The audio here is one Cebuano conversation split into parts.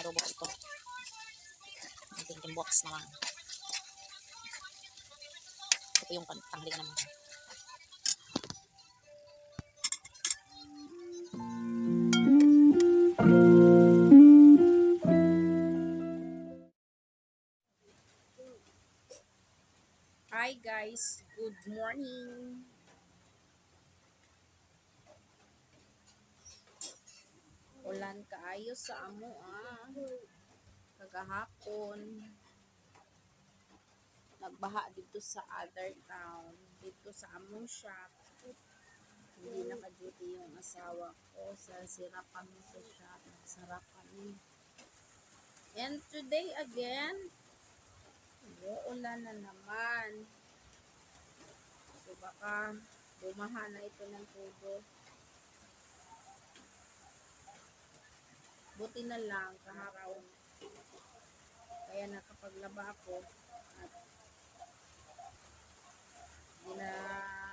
Adobo ito. Ating box na lang. Ito yung tanghalian namin. Hi guys, good morning. Ulan kaayo sa amo ah. Kagahapon. Nagbaha dito sa other town, dito sa among shop. Hindi naka-duty yung asawa ko sa sira kami sa shop. Nagsara kami. And today again, umuulan na naman. So baka bumaha na ito ng tubo. Buti na lang kahapon. Kaya nakapaglaba ako at hindi na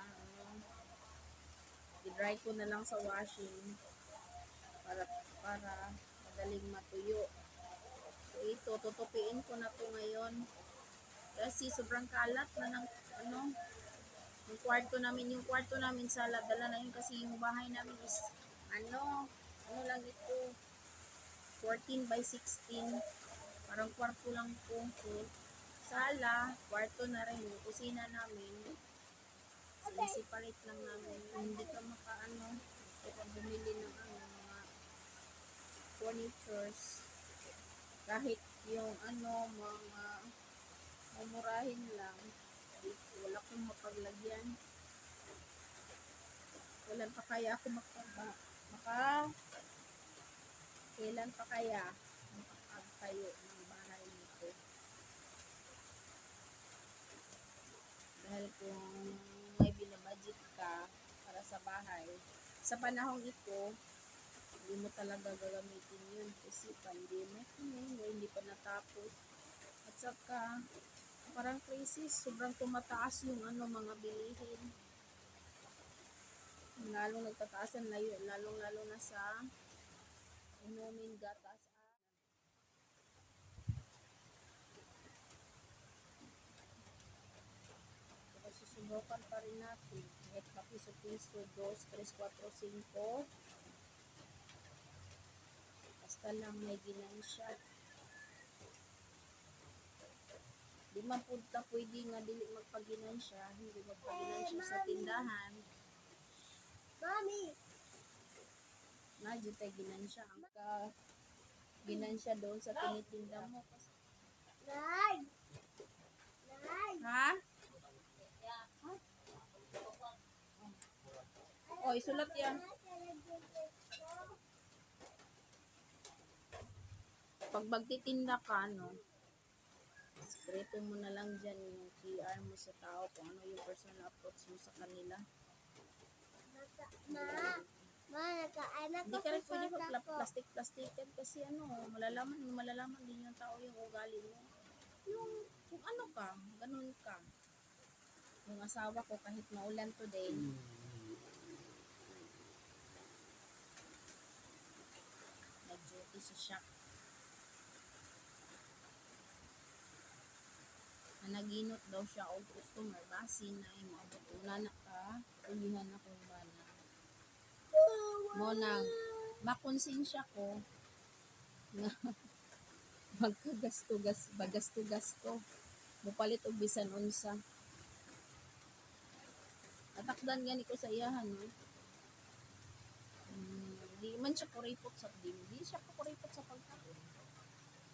ano, i-dry ko na lang sa washing para para madaling matuyo. So ito, tutupiin ko na to ngayon. Kasi sobrang kalat na ng ano, yung kwarto namin, sala, dala na yun kasi yung bahay namin is ano, ano lang ito, 14 by 16. Parang kwarto lang po. So, sala, kwarto na rin yung kusina namin. Sineseparate lang namin. Hindi ka makaano, gusto ka bumili ng ano, mga furnitures. Kahit yung ano, mga mumurahin lang. Wala akong mapaglagyan. Wala pa kaya ako maka kailan pa kaya makapagtayo ng bahay nito? Dahil kung may binabudget ka para sa bahay, sa panahong ito, hindi mo talaga gagamitin yun kasi pandemic na yun, hindi pa natapos. At saka, parang crisis, sobrang tumataas yung ano, mga bilihin. Lalong nagtataas ang layo, lalong lalo na sa inumin, gatas. Pero susubukan pa rin natin. Kahit pa piso-piso, 2, 3, 4, 5. Basta lang may ginansya. Di man punta pwede nga dili magpaginansya, hindi magpaginansya sa tindahan. Mami, Na jud tay ginansya ang ka ginansya doon sa tinitinda mo. Nay! Nay! Ha? Oh, isulat yan. Pag magtitinda ka, no, sikreto mo na lang dyan yung PR mo sa tao, kung ano yung personal approach mo sa kanila. Ma! Ma, nagkaanak Hindi ka rin ako pwede sa mag ko. plastic-plastican kasi ano, malalaman, malalaman din yung tao yung ugali mo. Yung, kung ano ka, ganun ka. Yung asawa ko, kahit maulan today, nag-duty sa shop. Nanaginot daw siya og customer basin na ay moabot una na ka, ulihan na kong bana. Mo nang makonsensya ko nga magkagasto-gas bagasto-gasto mopalit og bisan unsa. Natakdan gani ko sa iyahan, no. Di man siya kuripot sa di siya kuripot sa pagkaon.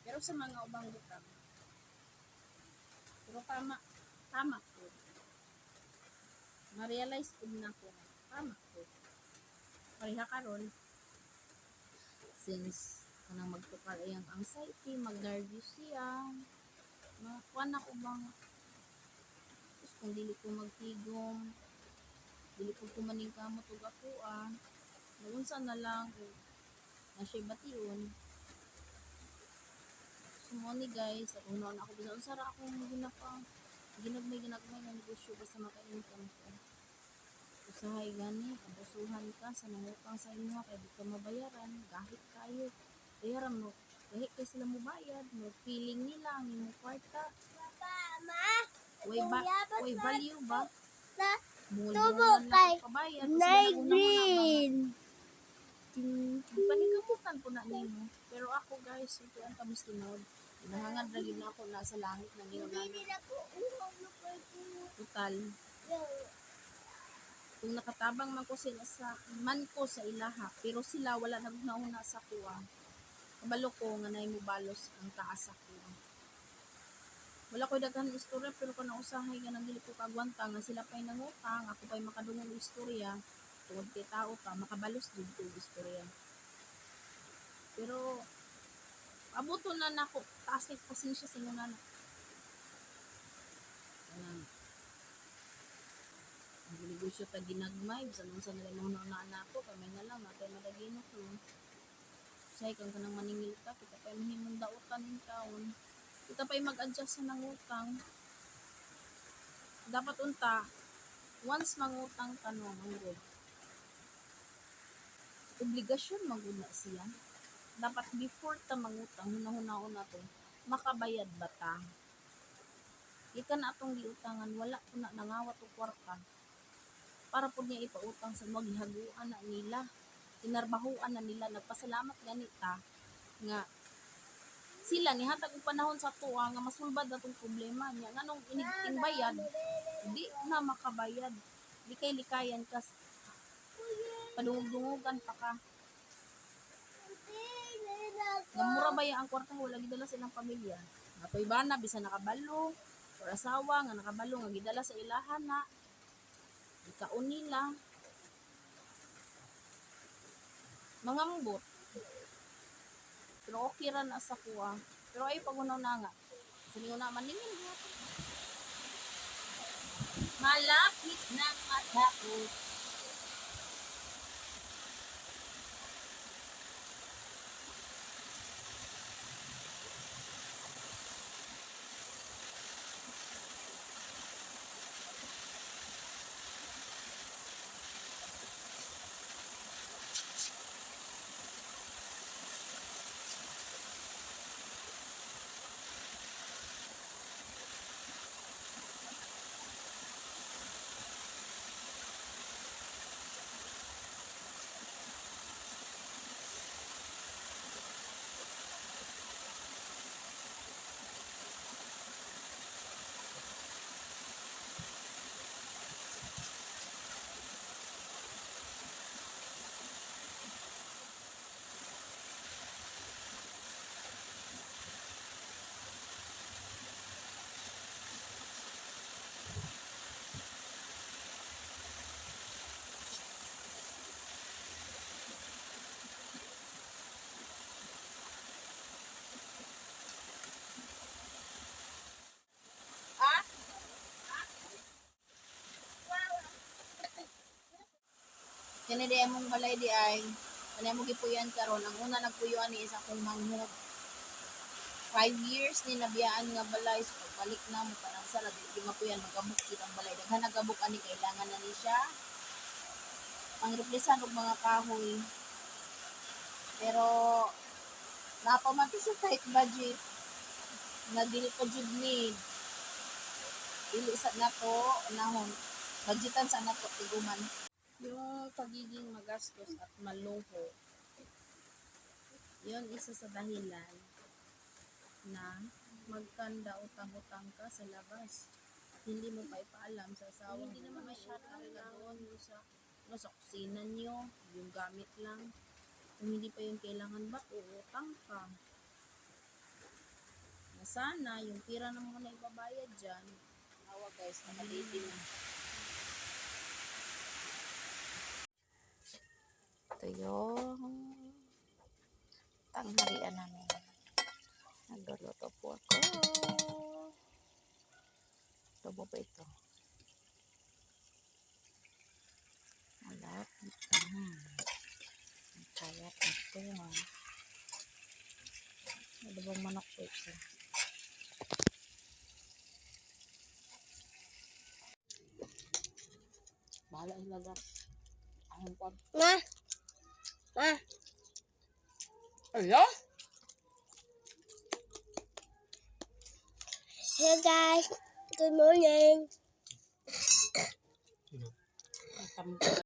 Pero sa mga ubang butang. Pero tama, tama ko. Ma-realize ko na ko nga, tama ko. Pareha karon since kanang magtukar iyang anxiety, mag-nervous siya. Makuan ako bang tapos kung dili ko magtigom, dili ko kumaning kamot og ako ah. Naunsa na lang kung na siya bation. So mo ni guys, ako na ako bisan unsa ra akong ginapa ginagmay ginagmay nga negosyo basta maka-income ko. Usahay gani, abusuhan ka sa nangutang sa inyo kay di ka mabayaran, gahit kayo. Bayaran mo. Lahi kay sila mobayad, mo feeling nila ang imong kwarta. Papa, ma. Way ba, way value ba? Na, Mo Tubo kay kabayad. Nay green. Panikamutan po na nimo. Pero ako guys, ito ang tamis tinuod. Nahangad ra gyud nako na sa langit na Hindi ninyo. din ako uhaw na pwede. Total, kung nakatabang man ko sila sa man ko sa ilaha, pero sila wala nagnauna sa kuha. Kabalo ko nga nay mobalos ang taas sa kuha. Wala ko'y daghan istorya, pero kana usahay nga nang dili ko kagwanta nga sila pa'y nangutang, ako pa'y makadungog og istorya tungod kay tao pa makabalos jud ko og istorya. Pero abuto na nako, taas kay pasensya sa inyo na. Kanang ang negosyo ta ginagmay, bisan unsa nila mga na nako, kamay na lang natay madaginot no. Say kang kanang maningil ka, kita pa'y mahimong dautan in taon. Kita pa'y mag-adjust sa nangutang. Dapat unta, once mangutang ka no, manggod. Obligasyon magud na siya. Dapat before ta mangutang, hunahunahon na to, makabayad ba ta? Ikan na atong giutangan, wala ko na nangawat og kwarta. Para pud niya ipautang sa mga gihaguan na nila. Tinarbahuan na nila, nagpasalamat ganita nga sila nihatag og panahon sa tuwa nga masulbad atong problema niya, nganong inig bayad di na makabayad, di kay likayan kas padungog-dungogan pa ka nga mura ba ya ang kwarta, wala gidala sa ilang pamilya. Natoy bana bisan nakabalo or asawa nga nakabalo nga gidala sa ilahan na ikaon nila, mangambot. Pero okay ra na sa kuha, pero ay pagunaw na nga sa na maningil gyud. Malapit na matapos. Ah? Kini di among balay di ay ano mo gipuyan karon. Ang una nagpuyuan ni isa akong manghod. 5 years ni nabiyaan nga balay, so pagbalik na mo kanang sala di di mapuyan, magabok jud ang balay. Daghan nagabok ani, kailangan na ni siya pangreplasan og mga kahoy. Pero naa pa man to sa tight budget nga dili pa jud need. Dili sa nato nahon budgetan sa nato tiguman. Yung pagiging magastos at maluho, yun isa sa dahilan na magkanda utang-utang ka sa labas at hindi mo pa ipaalam sa asawa. Hindi naman masyado ka doon yung sa ano, sa kusina niyo, yung gamit lang. Kung hindi pa yun kailangan, ba't uutang ka? Na sana yung pira na mo na ibabayad dyan. Awa guys, nakalitin na. Ito yung tanghalian namin. Nagluluto po ako. Adobo po ito. Malapit na. Ang kaya ito. Adobong manok po ito. Bahala sila dyan. Anong pa? Ma. Ma. Ala? Hey guys, good morning. Ang tambo.